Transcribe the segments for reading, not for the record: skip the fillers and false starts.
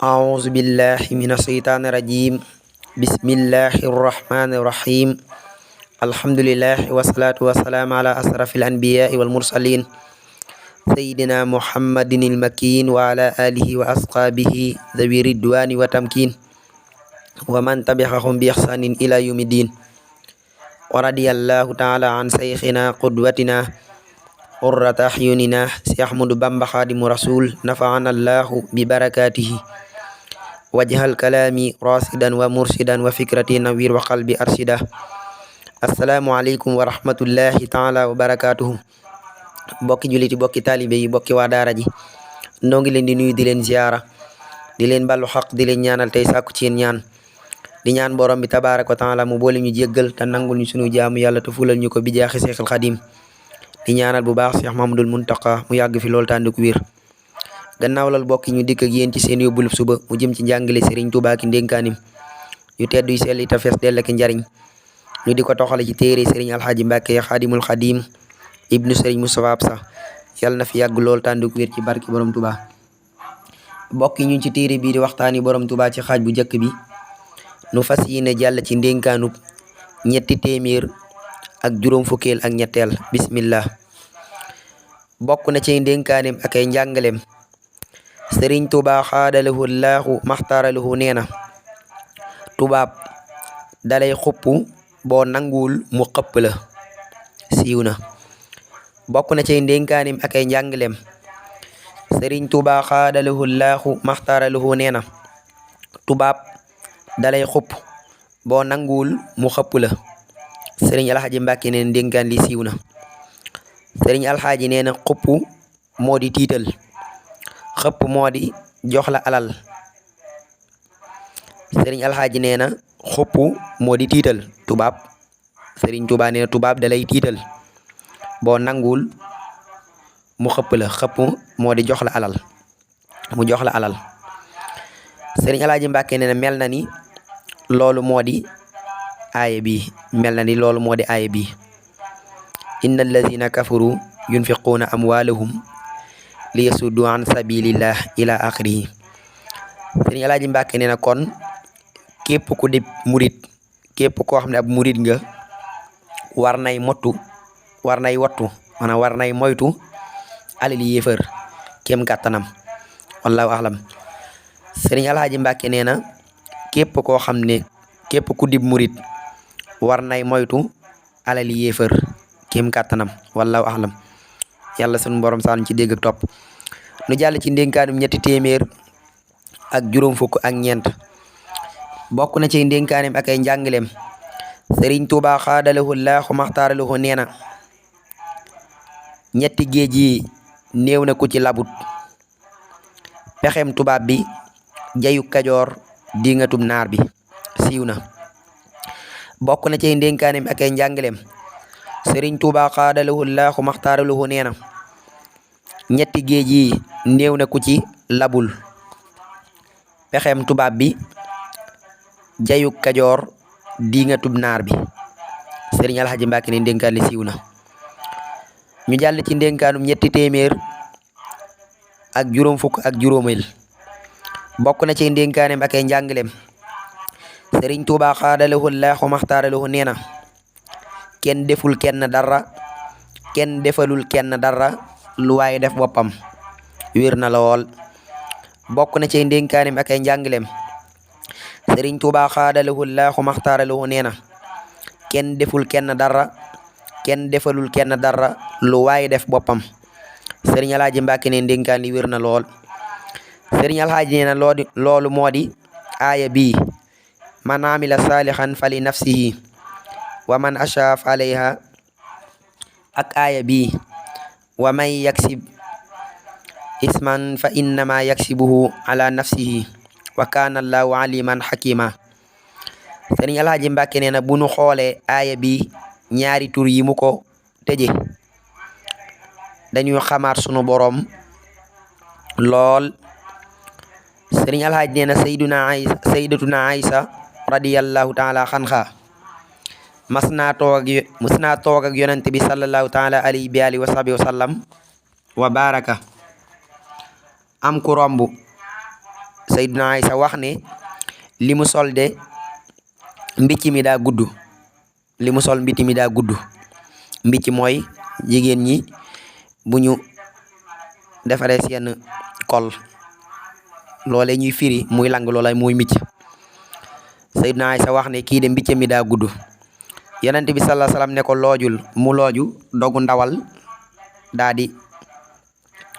أعوذ بالله من الشيطان الرجيم بسم الله الرحمن الرحيم الحمد لله والصلاة والسلام على أشرف الأنبياء والمرسلين سيدنا محمد المكين وعلى آله وأصحابه ذوي الرضوان والتمكين ومن تبعهم بإحسان إلى يوم الدين ورضي الله تعالى عن شيخنا قدوتنا قرة أعيننا شيخ أحمد بامبا خادم رسول نفعنا الله ببركاته wajhal kalami rasidan wa mursidan wa fikrati nawir wa qalbi arshida. Assalamualaikum warahmatullahi taala wabarakatuh. Bokki juliti bokki taalibe yi bokki waa daara ji noo ngi leen di nuyu di leen ziyaara di leen ballu xaq di leen ñaanal tey sàkku ci yéen ñaan di ñaan borom bi tabaaraka wa taala mu boole ñu jéggal te nangul ñu sunu jaamu yàlla te fulal ñu ko bi jaaxi Seexul Xadim di ñaanal bu baax Cheikh Mamadul Muntaqa mu yàgg fi loolu tànd ku wér. gannaaw lal bokki ñu dikk ak yéen ci seen yóbbulub suba mu jëm ci njàngale Serigne Touba ki ndénkaanim yu tedd yu sell te fees dell ak njariñ ñu di ko toxale ci téere Serigne Alxaaji Mbàkke Xaadimul Xadim ibnu Serigne Moustapha Absa yàlla na fi yàgg lool tànd ku wér ci barki borom Touba. bokki ñu ci téere bii di waxtaani borom Touba ci xaaj bu njëkk bi nu fas yéene jàll ci ndénkaanub ñetti téeméer ak juróom fukkeel ak ñetteel bismillah. bokk na ci ndénkaanim ak ay njàngaleem Sëriñ Tuubaa xaadalahu laahu maxtaaralahu nee na tubaab dalay xupp boo nanguwul mu xëpp la siiw na. bokk na ci ndénkaanim ak ay njàngaleem Sëriñ Tuubaa xaadalahu laahu maxtaaralahu nee na tubaab dalay xupp boo nanguwul mu xëpp la. Sëriñ Alxaaji Mbàkke nee na ndénkaan li siiw na. Sëriñ Alxaaji nee na xupp moo di tiital, xëpp moo di jox la alal. Sëriñ Alxaaji nee na xupp moo di tiital tubaab. Sëriñ Tuubaa nee na tubaab dalay tiital boo nanguwul mu xëpp la, xëpp moo di jox la alal, mu jox la alal. Sëriñ Alxaaji Mbàkke nee na mel na ni loolu moo di aaya bi, mel na ni loolu moo di aaya bi inna allazina kafaru yunfiquuna amwaalahum li yasuddu an sabilillah ila axirihi. Sëriñ Alaaji Mbàkke nee na kon képp ku di murit, képp koo xam ne ab murit nga war nay wattu maanaam war nay moytu alali yéefar kem kàttanam wallaahu axlam. Sëriñ Alaaji Mbàkke nee na képp koo xam ne képp ku di murit war nay moytu alali yéefar kem kàttanam wallaahu axlam. yàlla sunu borom saan ci dégg ak topp. nu jàll ci ndénkaanum ñetti téeméer ak juróom fukk ak ñeent. bokk na ci ndénkaanim ak ay njàngaleem Sëriñ Tuubaa xaadalahu laahu maxtaaralahu nee na ñetti géej yi néew na ku ci labut, pexem tubaab bi, jayu kajoor, dingatub naar bi siiw na. bokk na ci ndénkaanim ak ay njàngaleem Sëriñ Tuubaa xaadalahu laahu maxtaaralahu nee na ñetti géej yi néew na ku ci labul, pexem tubaab bi, jayu kajoor, dingatub naar bi. Sëriñ Alxaaji Mbàkke ne ndénkaan li siiw na. ñu jàll ci ndénkaanum ñetti téeméer ak juróom fukk ak juróomeel. bokk na ci ndénkaanim ak ay njàngaleem Sëriñ Tuubaa xaadalahu laahu maxtaaralahu nee na kenn deful kenn dara, kenn defalul kenn dara, lu waaye def boppam wér na lool. bokk na ci ndénkaanim ak ay njàngaleem Sëriñ Tuubaa xaadalahu laahu maxtaaralahu nee na kenn deful kenn dara, kenn defalul kenn dara, lu waaye def boppam. Sëriñ Alaaji Mbàkke ne ndénkaan li wér na lool. Sëriñ Alxaaji nee na loolu moo di aaya bii man amila saalihan fali nafsihi wa man ashaaf alayha, ak aaya bii wa man yaksib isman fa innama yaksibuhu ala nafsihi wa kaana allahu aliman xakima. Sëriñ Alxaaji Mbàkke nee na bu nu xoolee aaya bi ñaari tur yi mu ko tëje dañuy xamaat sunu boroom lool. Sëriñ Alxaaji nee na sayyidatuna Aysa radiyallahu taala xanha mas naa toog ak yonent bi sallallahu taala alayhi bi alihi wa sahbihi wa sallam wa baraka am ku romb Sayyiduna Aysa wax ne li mu sol de mbicc mi daa gudd li mu sol mbicc mi daa gudd mbicc mooy jigéen ñi bu ñu defaree seen kol loole ñuy firi muy lang loola muy mbicc. Sayyiduna Aysa wax ne kii de mbicc mi daa gudd. Yonent bi sallallahu alayhi wasallam ne ko loojul, mu looju dogu ndawal daa di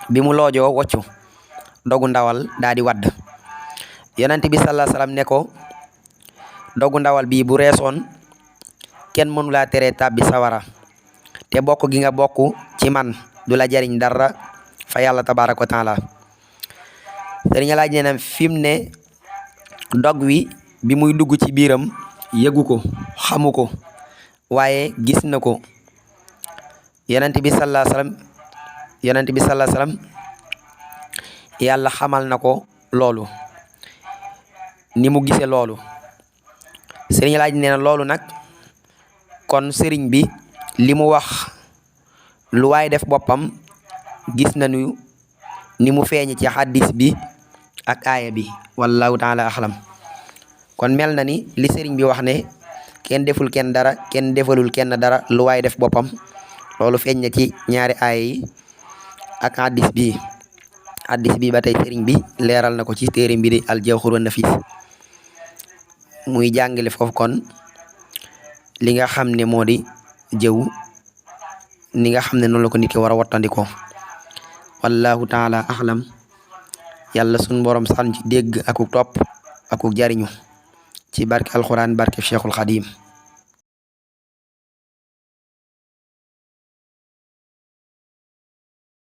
bi mu loojoo woccu dogu ndawal daa di wadd. Yonent bi sallallahu alayhi wasallam ne ko dogu ndawal bii bu reesoon kenn mënu laa teree tàbbi sawara te bokk gi nga bokk ci man du la jariñ dara fa yàlla tabaaraka wa taala. Sëriñ laaj nee na fi mu ne dog wi bi muy dugg ci biiram yëgu ko xamu ko waaye gis na ko. Yonent bi sallallahu alayhi wasallam yàlla xamal na ko loolu ni mu gisee loolu. sëriñ laaj nee na loolu nag kon sëriñ bi li mu wax lu waay def boppam gis nañu ni mu feeñ ci xaddis bi ak aaya bi wallahu taala axlam. kon mel na ni li sëriñ bi wax ne kenn deful kenn dara kenn defalul kenn dara lu waay def boppam loolu feeñ na ci ñaari aaya yi ak xaddis bi ba tey sëriñ bi leeral na ko ci téere mbiri al jawhar an nafis muy jàngale foofu kon li nga xam ne moo di jëw ni nga xam ne noonu la ko nit ki war a wattandikoo. wallahu taala axlam. yàlla sun borom san ci dégg akuk topp akuk jariñu ci barke alquran barke Cheikhul Xadim.